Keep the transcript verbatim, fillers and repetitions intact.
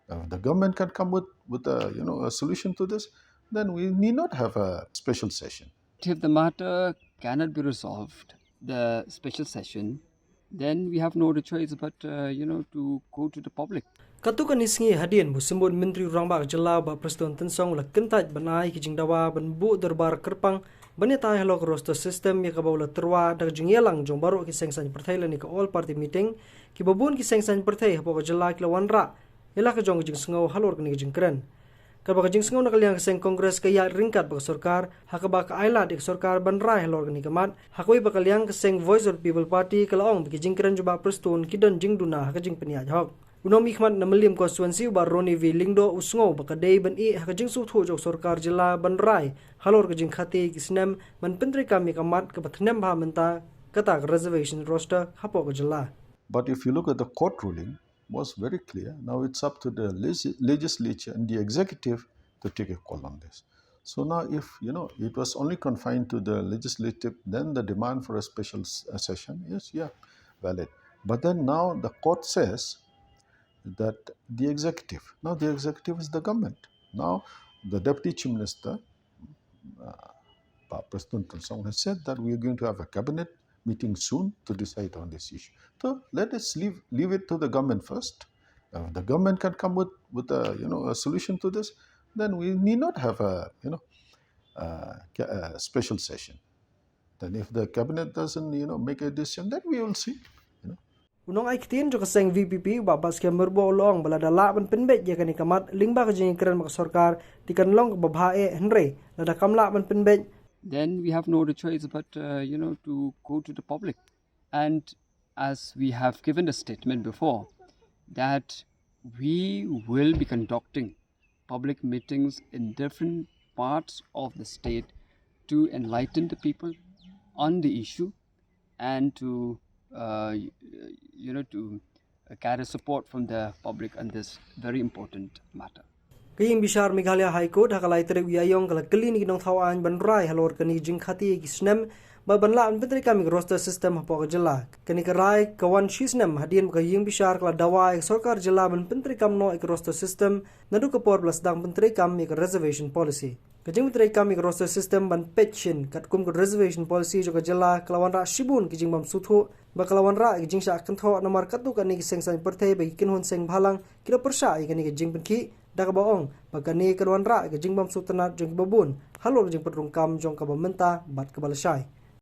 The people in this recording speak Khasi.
If the government can come with, with a, you know, a solution to this, then we need not have a special session. If the matter cannot be resolved, the special session, then we have no other choice but, uh, you know, to go to the public. Katto katne sngi hadien ba u symbud Myntri Rangbah ka Jylla Bah Prestone Tynsong u la kyntait ban ai ki jingdawa ban buh dorbar kyrpang ban ïatai halor ka roster system ïa kaba u la tyrwa da ka jingïalang jong baroh ki seng saiñ pyrthei lane ka all party meeting, kiba bun ki seng saiñ pyrthei hapoh ka jylla ki la wanrah ïa la ka jong ka jingsngew halor kane ka jingkren. Katba ka jingsngew na ka liang ka seng Congress ka ïaid ryngkat bad ka sorkar, ha kaba ka ailad ïa ka sorkar ban rai halor kane ka mat, ha kawei pat ka liang ka seng Voice of the People Party ka la ong ba ki jingkren jong Bah Prestone ki don jingduna ha ka jingpynïaid hok. U nongmihkhmat na Mylliem constituency u Bah Ronnie V Lyngdoh u sngew ba ka dei ban ïeh ha ka jingsngewthuh jong ka sorkar jylla ban rai halor ka jingkhate ki snem ban pyntreikam ïa ka mat kaba thnem bha mynta, kata ka reservation roster hapoh ka jylla. But if you look at the court ruling, was very clear. Now it's up to the legis- legislature and the executive to take a call on this. So now, if, you know, it was only confined to the legislative, then the demand for a special s- a session is, yeah, valid. But then now the court says that the executive, now the executive is the government. Now the deputy chief minister, uh, Bah Prestone Tynsong, has said that we are going to have a cabinet meeting soon to decide on this issue. So let us leave leave it to the government first. If the government can come with, with a, you know, a solution to this, then we need not have a, you know, a, ca- a special session. Then if the cabinet doesn't, you know, make a decision, then we will see. You know. U nongai ktien jong ka seng VPP u Bah Batskhem Myrboh u la ong ba lada lah ban pynbeit ïa kane ka mat lyngba ka jingïakren bad ka sorkar, te kan long kaba bha eh, hynrei lada kam lah ban pynbeit, then we have no other choice but, uh, you know, to go to the public. And as we have given a statement before, that we will be conducting public meetings in different parts of the state to enlighten the people on the issue and to, uh, y- you know, to uh, gather support from the public on this very important matter. Ka ïing bishar Meghalaya High Court ha ka lai tarik u Ïaïong ka la kylli na ki nongthaw aiñ ban rai halor kane ka jingkhate ki snem bad ban lah ban pyntreikam ïa ka roster system hapoh ka jylla. Kane ka rai ka wan shi snem hadien ba ka ïing bishar ka la dawa ïa ka sorkar jylla ban pyntreikam noh ïa ka roster system naduh ka por ba la sdang pyntreikam ïa ka reservation policy. Ka jingpyntreikam ïa ka roster system ban peit shisien katkum ka reservation policy jong ka jylla ka la wanrah shibun ki jingbymsngewthuh bad ka la wanrah ïa ka jingshah kynthoh, namar katto katne ki seng saiñ pyrthei bad ki kynhun seng bhalang ki la pyrshah ïa kane ka jingpynkhih da kaba ong ba kane ka wanrah ïa ka jingbymsngewtynnad jong kiba bun halor ka jingpynrung kam jong kaba mynta bad kaba lashai.